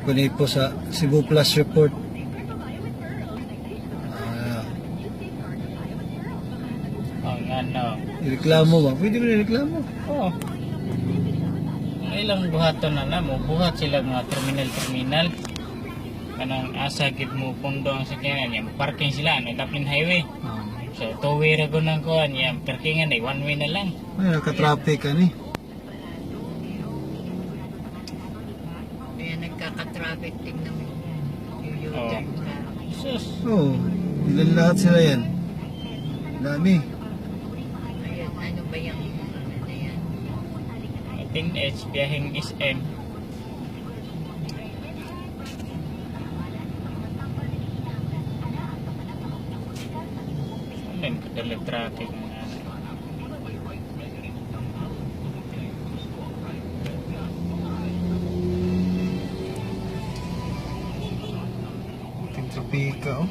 ko na po sa Cebu Plus Report. Ah, Oh, nga no. Reklamo ba? Pwede mo na reklamo. Oo. Ang ilang buhaton na na mo, buhat sila mga terminal-terminal. Kanang asa gid mo pundo ang sakyanan niya, parking sila ano Daplin Highway. Ah. So two-way ra gud ang kuan niya, parkingan ay one way na lang. Ay, naka-traffic ka ni. Kaya nagkaka-traffic, tingnan mo. Yung U-turn ka. Sus. Oo. Oh, ilan lahat sila yan? Dami. Ayan, ano ba yung ano na yan? Ating H biyaheng SM. Ano yung kadala traffic na ano? Ting trapika, oh.